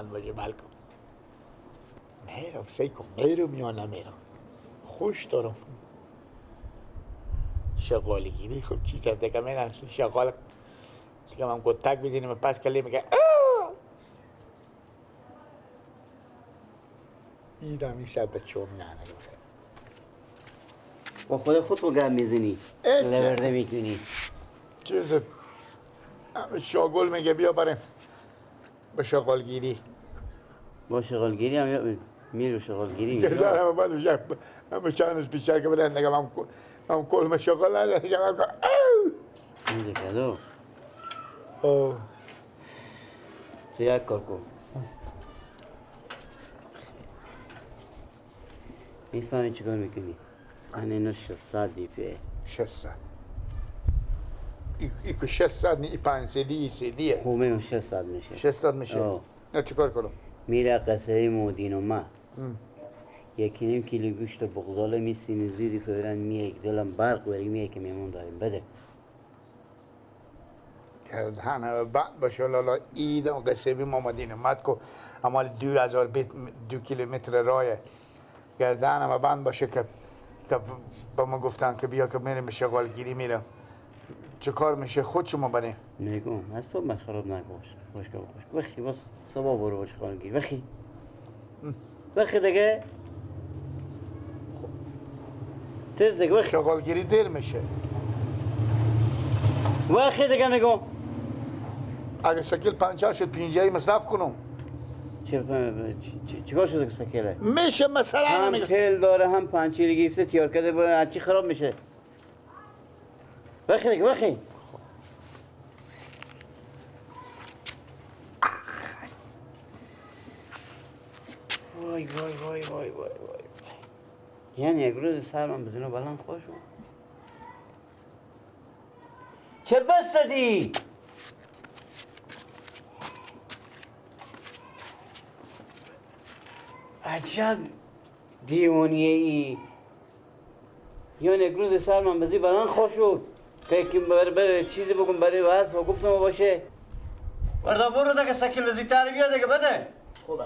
بند باشه بلکم میرم سیکم میرم یا نمیرم خوش دارم شغالگیری. خب چیز دیگه میرم شغال دیگه من گتک بزنیم پس کلی میگه ایدم این شب بچه ها میگه بخیر با خود رو گم میزنی لورده میکنی چیز شاگل میگه بیا بریم به شغالگیری. با شغالگیری هم میره شغالگیری میره هم چند روز بیشتر که بدن دیگه هم کلم شغال نداره شغال کن میده کدو تو یک کار کن میفهمی چیکار میکنی؟ من اینو 600 دیپه 600 ایکو 600 نی 500 ای خوب اینو 600 میشه 600 میشه. نه چیکار کنم؟ میره قصه مودین و ما 1.5 کیلو گوشت بغزاله میسینی زیری فورا میه دلم برق بری میه که میمون داریم بده کردن بعد باشه لالا ایدم قصه بی مامدین اومد که اما 2002 کیلومتر راه گردن ما بند باشه که با ما گفتن که بیا که میریم به شغالگیری میرم چه کار میشه خود شما بریم میگم از صبح من خراب نگوش باش که باش بخی بس صبح برو باش شغالگیری بخی بخی دیگه تز دیگه بخی شغالگیری دیر میشه بخی دیگه میگم اگه سکیل پنچر شد پینجایی مصرف کنم چیکار شده که سکیله؟ میشه مثلا هم تل داره هم پنچیر گرفته تیار کرده باید چی خراب میشه. بخی دیگه بخی. وای وای وای وای وای وای. یعنی یک روز سر من بزنو بلند خوشم. چه بس زدی؟ عجب دیوانیه ای. یعنی یک روز سر من بزی بلند خوش که یکی بر چیزی بگم برای حرف و گفتم باشه. وردا برو دیگه سکیل زودتر بیا دیگه بده. خوبه.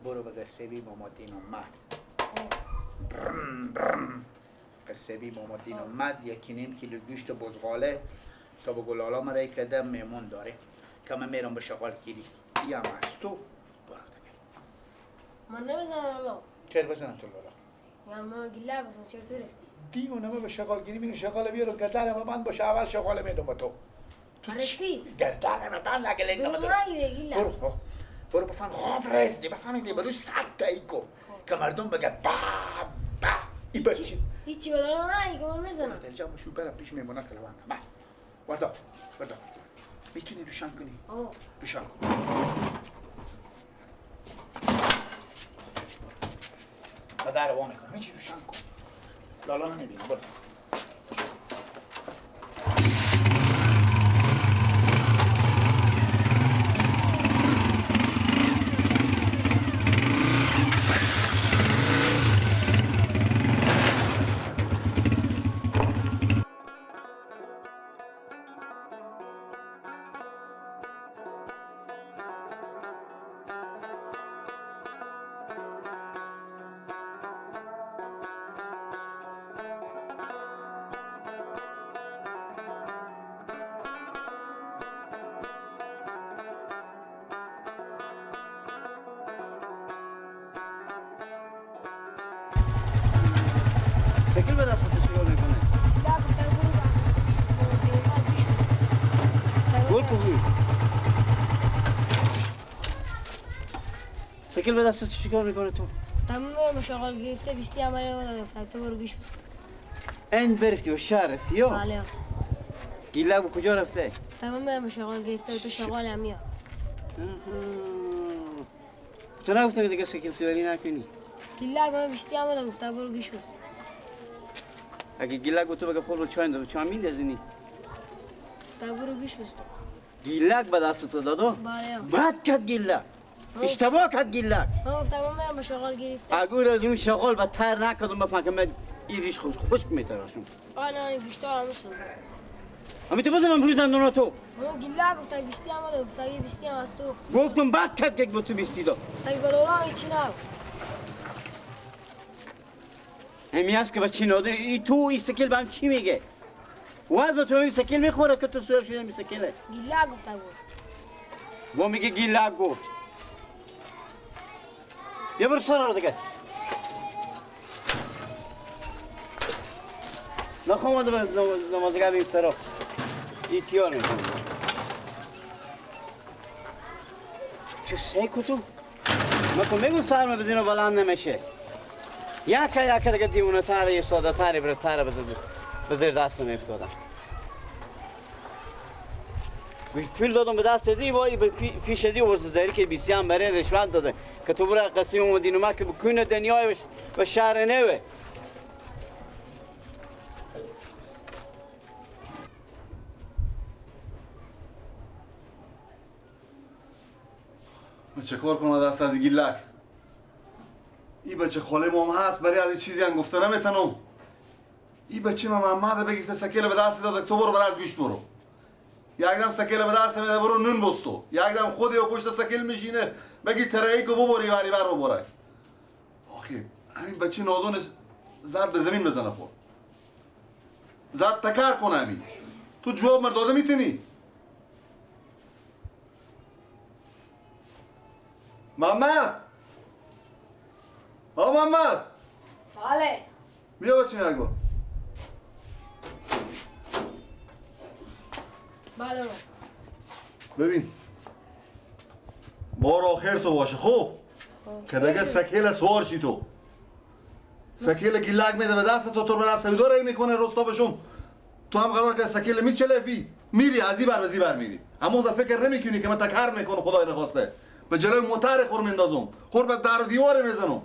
برو به قصه بی مامادین اومد. برم برم قصه بی مامادین اومد 1.5 کیلو گوشت بزغاله تا به گلالا مرای کده میمون داره که من میرم به شغال گیری. یم از تو برو دیگه. من نمیزنم لالا. چرا بزنم تو لالا؟ یا من گله گفتم چرا تو رفتی؟ دیوانه من به شغال گیری میرم شغال بیارم گردن من بند باشه اول شغال میدم با تو. تو چی؟ گردن من بند نگه لنگم تو. برو برو بفهم خواب رزدی بفهمیدی برو 100 تا ایکو که مردم بگه با با ای بچی هیچی بدم نه ایگه من میزنم دل جمع شو برم پیش میمونه کلوانده بله وردا وردا میتونی روشن کنی؟ روشن کن با در وا میکنم هیچی روشن کن لالا نمیبینم برو شکل به دست تو چیکار میکنه؟ کوی. سکل به دست تو چیکار میکنه تو؟ تمام مشاغل گرفته 20 عمله ولا گفته تو برو گوش بست. این برفتی و شهر رفتی یا؟ بله. گیلک به کجا رفته؟ تمام مشاغل گرفته تو شغال هم یا. تو نگفتم که دیگه سکل سواری نکنی؟ گیلک من 20 عمله گفته برو گوش بست. اگه گیلک تو بگه خود رو چای اندازه چای میندازینی؟ گفته برو گوش بست. گیلک به دست تو دادو؟ بله. بد کرد گیلک. اشتباه کرد گیلک. من گفتم من شغال گرفته. اگه از اون شغال به تر نکردم بفهم که من این ریش خشک میتراشم. آه نه گوشتا هم میشم. امی تو بزنم روی دندونا تو. من گیلک گفتم 20 هم داد گفتم 20 هم از تو. گفتم بد کرد که با تو 20 داد. اگه بالا هیچی نه. همی هست که با چی ناده ای تو این سکل به هم چی میگه؟ وز با تو این سکل میخوره که تو سوار شده این سکله. گیلک گفته بود. با میگه گیلک گفت. یه برو سر رو دیگه. نخوام نمازگاه بیم سرا. این تیار میکنم. چه سیکو تو؟ من تو میگم سرم بزینو بلند نمیشه. یکه یکه دیگه دیوونه تره یه ساده تره بره تره به زیر دستم افتادم. پول دادم به دست دی وای به پیش دی ورز زری که بیسی هم برای رشوت داده که تو برای قسیم اومدین اومد که بکن دنیای به شهر نوه. من چه کار کنم دست از گیلک؟ این بچه خاله مام هست برای از این چیزی هم گفته نمیتونم. این بچه ما محمد بگیرته سکیل به دست داده تو برو برات گوشت برو. یک دم سکیل به دست میده برو نون بستو. یک دم خودی و پشت سکیل میشینه بگی ترایی که ببری وری بر ببره. آخه همین بچه نادونش ضرب به زمین بزنه خود. ضرب تکر کنه همین. تو جواب مر داده میتونی؟ محمد! آ محمد! بله. بیا بچه یک بار. بله. ببین بار آخر تو باشه خوب که دیگه سکیل سوار شی تو. سکیل گیلک میده به دست تو تو به سودا رای میکنه رستا بشم. تو هم قرار که سکیل میچلفی میری از این بر به بر میری. اما فکر نمیکنی که من تکر میکنم خدای نخواسته به جلوی موتر خور میندازم خور به در دیوار میزنم.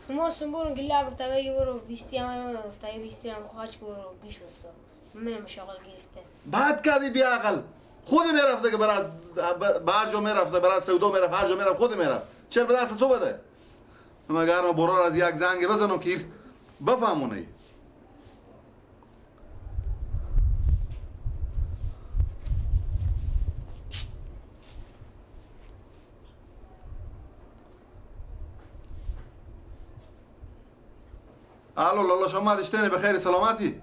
ما سنبورم گیلک گفته بگی برو 20 هم گفته 20 هم خاج برو گوش بستو. من مشاغل گرفته. بعد کردی بی عقل. خود میرفته که برات هر جا میرفته برات سودا میرفت هر جا میرفت خود میرفت. چرا به دست تو بده؟ مگر من برار از یک زنگ بزنم که بفهمونه. الو لالا شما داشتنی بخیر سلامتی؟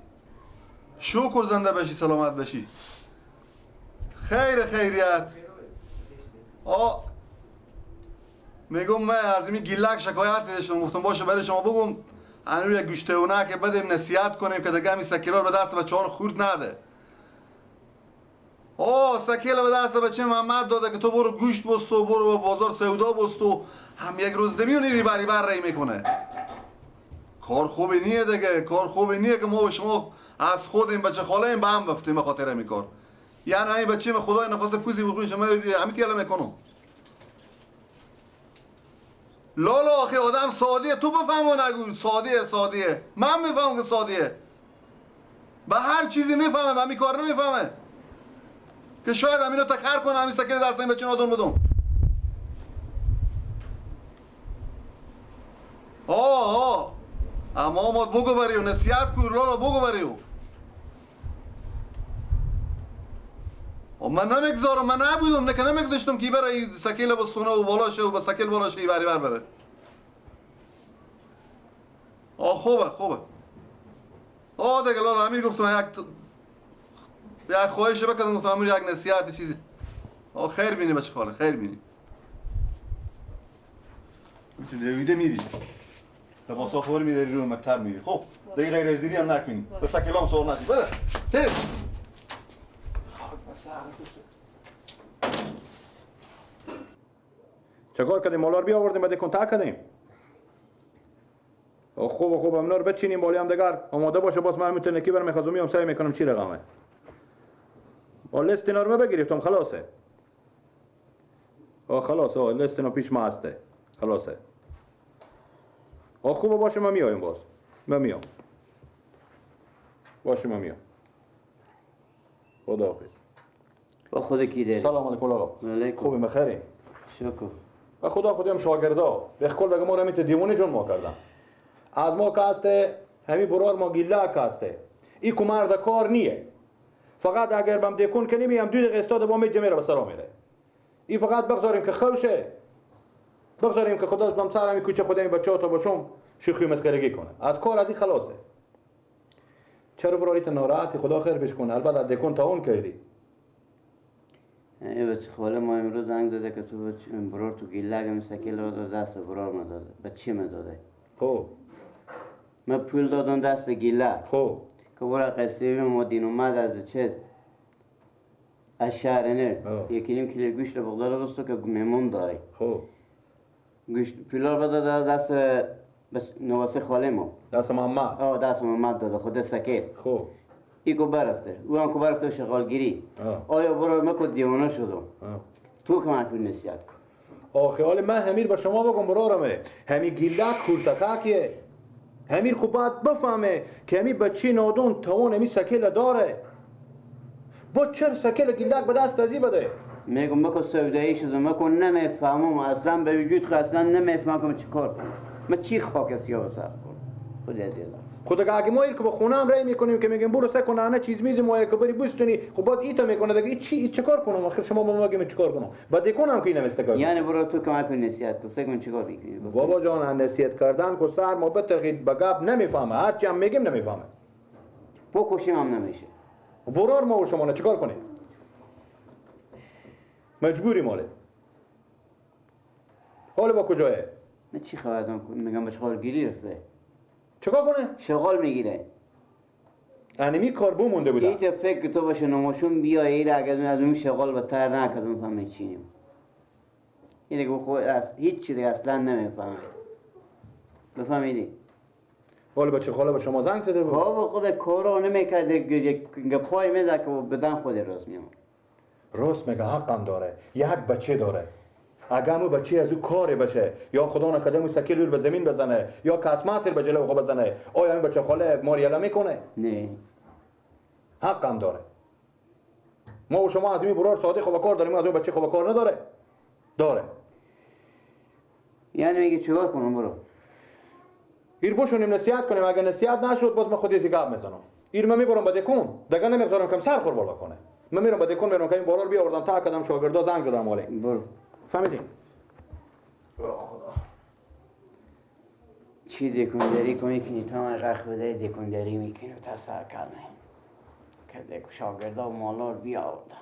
شکر زنده بشی سلامت بشی. خیر خیریت. آ میگم من از این گیلک شکایت داشتم گفتم باشه برای شما بگم انو یک گوشته که بدیم نصیحت کنیم که دیگه همین سکیلا رو به دست بچه‌ها خورد نده. آ سکیلا به دست بچه محمد داده که تو برو گوشت بست و برو بازار سودا بست و هم یک روز دمیونی ریبری بر رای میکنه. کار خوبی نیه دیگه، کار خوبی نیه که ما به شما از خود این بچه خاله این به هم بفتیم به خاطر این کار. یعنی این بچه من خدای نخواسته پوزی بخورین شما همین تیاله میکنم. لالا آخه آدم سادیه تو بفهم و نگو سادیه سادیه. من میفهمم که سادیه. به هر چیزی میفهمه همین کار نمیفهمه. که شاید همینو تکر کنه همین سکر دست این بچه نادون بدم. آه اما آمد بگو بریو نصیحت کو لالا بگو بریو. من نمیگذارم من نبودم نه که نمیگذاشتم که برای سکیل بستونه و بالا شه و به سکیل بالا شه بری بر بره. آه خوبه خوبه. آه دیگه لالا امیر گفتم یک خواهش بکنم گفتم امیر یک نصیحت چیزی. آه خیر بینی بچه خاله خیر بینی. میتونی میری. لباسا خور میداری رو مکتب میری. خب دیگه غیر از هم نکنی. به سکیلام سوار نشی. بده. تی. چکار کردیم؟ مالار بیاوردیم بعد کنتاک کردیم. خوب خوب امنار بچینیم بالی هم دگر آماده باشه. باز من میتونه کی برم میخوام میام سعی میکنم چی رقمه. با لست اینا رو بگیریم خلاصه. خلاص لست اینا پیش ما هسته. خلاصه. خوب باشه من میایم باز. من میام. باشه من میام. خداحافظ. با خود کی داری؟ سلام علیکم آقا. خوبی بخیری؟ شکر. و خدا خودم شاگردا به کل دیگه ما رو میت دیوونه جون ما کردم. از ما که هسته همی برار ما گیله که هسته. ای کو مرد کار نیه. فقط اگر بم دکون کنیم هم 2 دقیقه استاد با میجه میره به سلام میره. ای فقط بگذاریم که خوشه. بگذاریم که خدا بم سر همی کوچه خودم بچه‌ها تا باشم شوخی مسخرگی کنه. از کار از این خلاصه. چرا براریت ناراحتی؟ خدا خیر بهش کنه. البته دکون تا اون کردی. ای بچه خاله ما امروز زنگ زده که تو برار تو گیلگ مسکیل رو داده دست برار ما داده. بچه ما داده. خب من پول دادم دست گیلک. خب که برا قصه ما دین اومد از چه از شهر نه 1.5 کیلو گوشت رو بغداد بستو که مهمون داره. خب گوشت پولا رو داده دست بس نواسه خاله ما. دست محمد. آه دست محمد داده خود سکیل. خب ای کو برفته او هم کو برفته شغالگیری. آیا برو من کو دیوانه شدم. تو که من کو نصیحت کن. آخه حال من همیر با شما بگم برارمه همی گیلک خورتکاکیه. همیر کو باید بفهمه که همی بچه نادون توان همی سکیل داره. با چرا سکیل گیلک به دست ازی بده؟ میگم من کو سودایی شدم. من کو نمیفهمم اصلا به وجود خود اصلا نمیفهمم که چیکار کنم. من چی خاک سیاه سر کنم خود از خود اگه ما که با خونه هم رای میکنیم که میگیم برو سه کنه چیز میز ما که بری بستونی خب بعد ایتا میکنه دیگه چی چیکار کنم آخر شما با ما میگیم چیکار کنم بعد کنم که اینم استکار یعنی برو تو کمک کن نصیحت کن سه کن چیکار میکنی بابا جان نصیحت کردن کو سر ما بتقید به گپ نمیفهمه هر چی هم میگیم نمیفهمه بکشیم هم نمیشه برار ما و شما نه چیکار کنیم مجبوری ماله حالا با کجاه من چی خبرم میگم به شغالگیری رفته چیکار کنه؟ شغال میگیره. انمی کار بو مونده بوده. هیچ فکر تو باشه نماشون بیا ایره اگر از اون شغال بتر نکردم فهمه چینیم. این دیگه خود هیچ چیزی اصلا نمیفهمه. بفهمیدی؟ حالا بچه خاله به شما زنگ زده بود؟ بابا خود کارو نمیکرد یک پای میزد که بدن خود راست میام. راست میگه حقم داره. یک بچه داره. اگه همون بچه از او کاری بشه یا خدا نکرده اون سکیل به زمین بزنه یا کسماسر به جلو خود بزنه آیا این بچه خاله ماریالا میکنه؟ نه حقم داره. ما و شما از این برار صادق خوب کار داریم از اون بچه خوب کار نداره. داره. یعنی میگه چیکار کنم برو؟ ایر بشونیم نصیحت کنیم اگه نصیحت نشد باز من خودی گپ میزنم. ایر من میبرم به دکون دیگه نمیذارم کم سر خور بالا کنه. من میرم به دکون میرم که این بالا رو بیاوردم تا کدام شاگردا زنگ زدم مالی. برو. فهمیدیم؟ خدا چی دکوندری کنی که تا من رخ بده دکوندری میکنی تا سر کردن که دکو شاگردا و مالار بیاوردم.